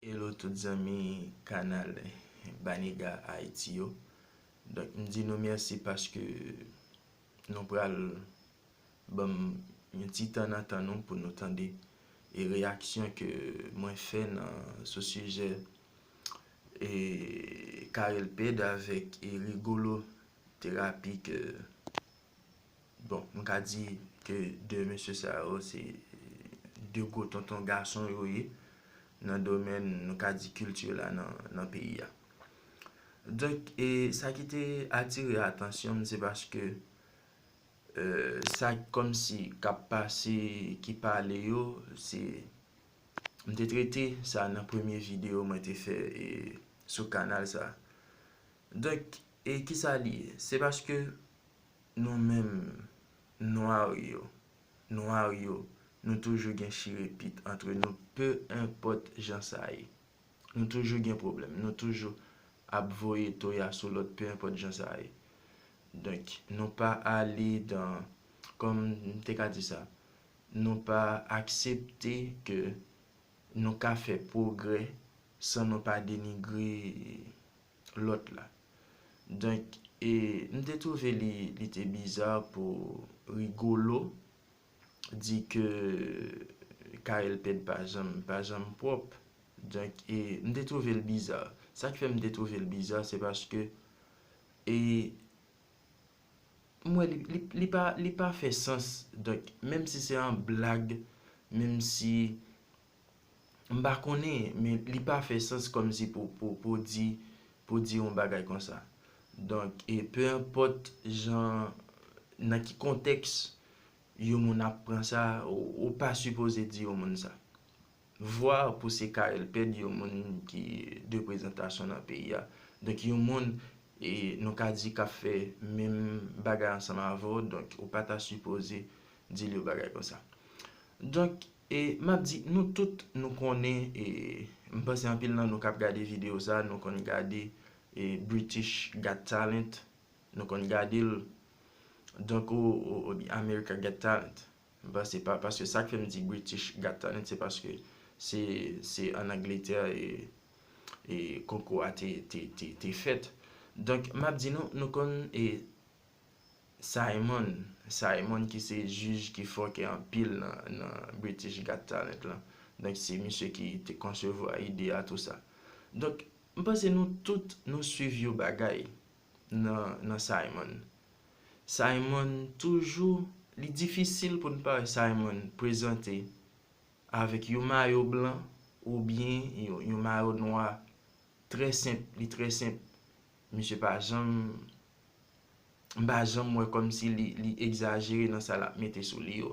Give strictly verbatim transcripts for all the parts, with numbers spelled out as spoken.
Hello tout zanmi kanal Banega Haiti yo. Donk, m di nou mèsi paske nou pral ban m yon ti tan nan tan nou pou nou tande e reyaksyon ke mwen fè nan sou sijè e Carel Ped avèk e Rigolo Terapi ke Bon, m ka di ke de mesye sa yo se de gwo tonton gason yo ye nan domèn, nou ka di, kilti la nan, nan peyi a. Donk, e sa ki te atire atansyon m, se paske e, sa kòmsi k ap pase, ki pale yo, se, m te trete sa nan premye videyo mwen te fè e, sou kanal sa. Donk, e kisa li ye? Se paske nou menm, nwa yo, nwa yo, nou toujou gen chire pit antre nou, pe enpòt jan sa ye. Nou toujou gen pwoblèm, nou toujou ap voye toya sou lòt, pe enpòt jan sa ye. Donk, nou pa ale dan, kòm m te ka di sa, nou pa aksepte ke nou ka fè pwogrè san nou pa denigre lòt la. Donk, e, m te twouve li, li te biza pou Rigolo di ke Carel Ped pa janm, pa janm pwòp. Donk, e, m te twouve l biza. Sa k fè m te twouve l biza, se paske, e, m wè li, li, li pa, li pa fè sans. Donk, menm si se an blag, menm si m pa konnen, men li pa fè sans kòmsi pou, pou, pou di, pou di yon bagay konsa. Donk, e pe enpòt jan, nan ki kontèks yon moun ap pran sa, ou, ou pa sipoze di yon moun sa. Vwa pou se Carel Ped, yon moun ki de prezantasyon nan peyi a. Donk, yon moun, e, nou ka di k ap fè menm bagay ansanm avè w, donk, ou pa ta sipoze di l yon bagay konsa. Donk, e, m ap di, nou tout, nou konnen, e, m panse anpil nan nou k ap gade videyo sa, nou konn gade, e, British Got Talent, nou konn gade l, donk, ou, ou, ou America Got Talent. M panse pa, paske sa k fè m di British Got Talent, se paske se, se ann Angletè e, e konkou a te, te, te, te fèt. Donk, m ap di nou, nou konn, e, Simon, Simon ki se jij ki fòkè anpil nan, nan British Got Talent lan. Donk, se misye ki te konsevwa ide a, tou sa. Donk, m panse nou tout, nou swiv yon bagay nan, nan Simon. Simon toujou, li difisil pou n pa wè Simon prezante avèk yon mayo blan oubyen yon, yon mayo nwa trè senp, li trè senp. Misye pa janm, m pa janm wè kòmsi li, li egzajere nan sa l ap mete sou li yo.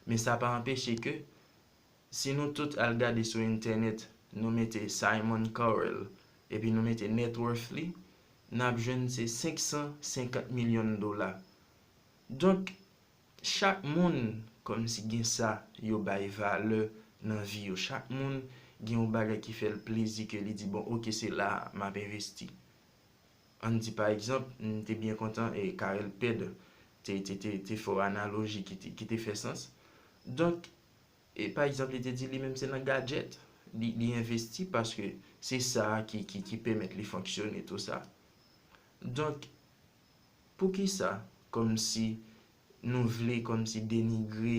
Men sa pa anpeche ke si nou tout al gade sou entènèt, nou mete Simon Cowell, epi nou mete net worth li, n ap jwenn se senk san senkant milyon dola. Donk, chak moun kòmsi gen sa yo bay valè nan vi yo. Chak moun gen yon bagay ki fè l plezi ke li di, "Bon, oke, se la a m ap envesti." Ann di, pa egzanp, m te byen kontan e Carel Ped te, te, te, te fè w analoji ki te, ki te fè sans. Donk, e pa egzanp, li te di li menm se nan gadjèt li, li envesti paske se sa a ki, ki, ki pèmèt li fonksyone, tou sa. Donk, poukisa, kòmsi nou vle kòmsi denigre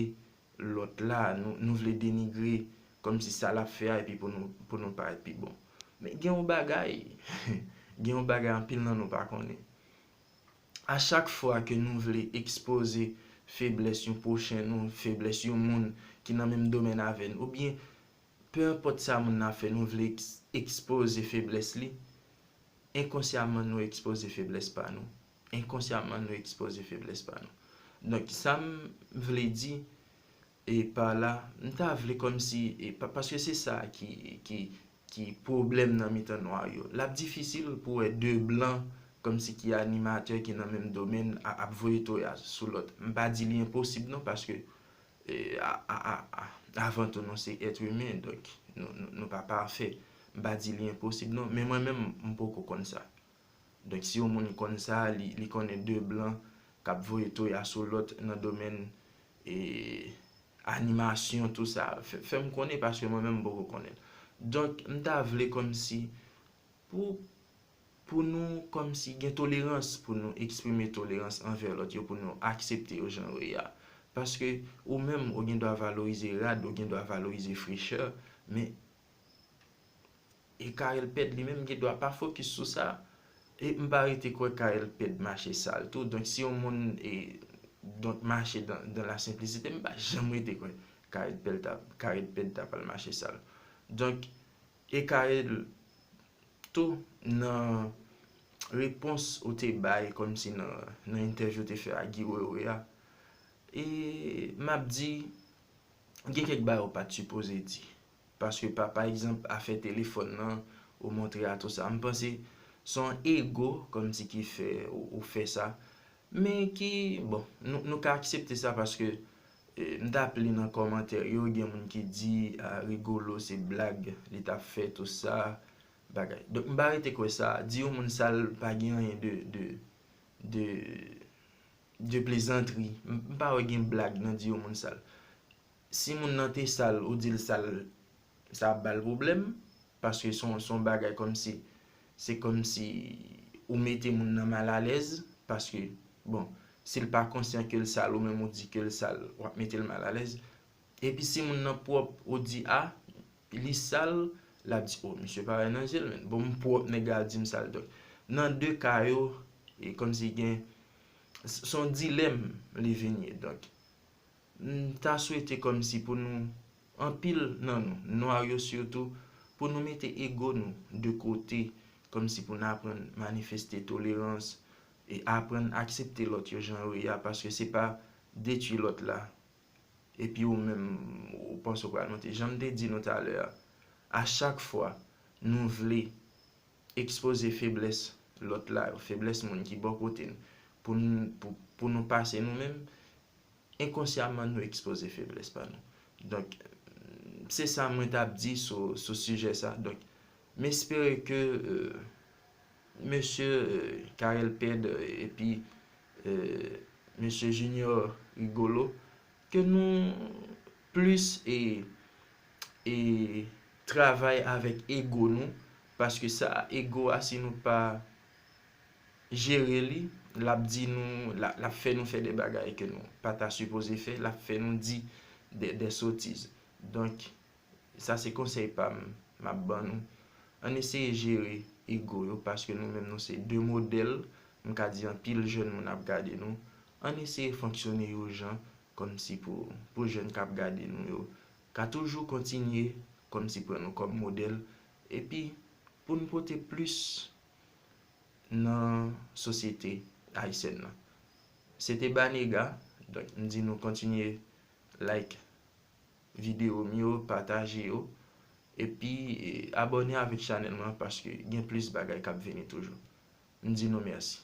lòt la, nou, nou vle denigre kòmsi sa l ap fè a, epi pou nou, pou nou parèt pi bon. Men gen yon bagay, gen yon bagay anpil nan nou pa konnen. A chak fwa ke nou vle ekspoze feblès yon pwochen nou, feblès yon moun ki nan menm domèn avè n, oubyen pe enpòt sa moun nan ap fè, nou vle eks-, ekspoze feblès li, enkonsyaman nou ekspoze feblès pa nou. Enkonsyaman nou ekspoze feblès pa nou. Donk, sa m vle di, e pa la, m ta vle kòmsi, e pa, paske se sa ki, ki, ki pwoblèm nan mitan nwa yo. L ap difisil pou wè de blan kòmsi ki animatè ki nan menm domèn a, ap voye toya sou lòt. M pa di li enposib non, paske, e, a, a, a, a, avan tou, nou se èt imen, donk, nou, nou, nou pa pafè. M pa di li enposib non, men mwen menm, m poko konn sa. Donk, si yon moun konn sa, li, li konnen de blan k ap voye toya sou lòt nan domèn, e, animasyon, tou sa, fè, fè m konnen, paske mwen menm, m poko konnen l. Donk, m ta vle kòmsi pou, pou nou kòmsi gen tolerans, pou nou eksprime tolerans anvè lòt yo, pou nou aksepte yo jan yo ye a. Paske ou menm, ou gen dwa valorize rad, ou gen dwa valorize frechè, men e Carel Ped li menm gen dwa pa fokis sou sa. E m pa rete kwè Carel Ped mache sal tou. Donk, si yon moun e, donk, mache dan, dan la senplisite, m pa janm rete kwè Carel Ped ta, Carel Ped ta pral mache sal. Donk, e Carel tou, nan repons ou te bay kòmsi nan, nan entèvyou ou te fè a Guy Wewe a, e m ap di, gen kèk bagay ou pa t sipoze di. Paske pa, pa egzanp, afè telefòn nan, ou montre a tou sa. M panse se yon ego kòmsi ki fè ou, ou fè sa. Men ki, bon, nou, nou ka aksepte sa paske, e, m t ap li nan kòmantè yo, gen moun ki di, a, Rigolo se blag li t ap fè, tou sa, bagay. Donk, m pa rete kwè sa. Di yon moun sal pa gen anyen de, de, de, de plezantri. M, m pa wè gen blag nan di yon moun sal. Si moun nan te sal, ou di l sal, sa ap ba l pwoblèm, paske se yon, se yon bagay kòmsi, se kòmsi ou mete moun nan malalèz, paske, bon, si l pa konsyan ke l sal, ou menm ou di ke l sal, w ap mete l malalèz. Epi si moun nan pwòp, ou di, a, li sal, l ap di, o, misye parèy nan je l, men. Bon, m pwòp, nèg la di m sal. Donk, nan de ka yo, e kòmsi gen, s, se yon dilèm li vin ye. Donk, m ta swete kòmsi pou nou, anpil nan nou, nwa yo sitou, pou nou mete ego nou de kote, kòmsi pou n aprann manifeste tolerans e aprann aksepte lòt yo jan yo ye a, paske se pa detwi lòt la, epi ou menm, ou panse w pral monte. Jan m te di nou talè a, a chak fwa nou vle ekspoze feblès lòt la yo, feblès moun ki bò kote n, pou n, pou, pou nou pase nou menm, enkonsyaman nou ekspoze feblès pa nou. Donk, se sa mwen t ap di sou, sou sijè sa. Donk, m espere ke, e, mesye, e, Carel Ped, e, epi, e, mesye Junior Rigolo, ke nou plis e, e travay avèk ego nou, paske sa, ego a, si nou pa jere li, l ap di nou, l ap, l ap fè nou fè de bagay ke nou pa ta sipoze fè, l ap fè nou di de, de sotiz. Donk, sa se konsèy pa m, m ap ban nou. Ann eseye jere ego yo, paske nou menm nou se de modèl, m ka di anpil jèn moun ap gade nou. Ann eseye fonksyone yon jan, kòmsi pou, pou jèn k ap gade nou yo, ka toujou kontinye kòmsi pran nou kòm modèl, epi pou n pote plis nan sosyete ayisyèn nan. Se te Banega, donk m di nou kontinye like videyo m yo, pataje yo, epi, e, abòne avèk chanèl mwen paske gen plis bagay k ap vini toujou. M di nou mèsi.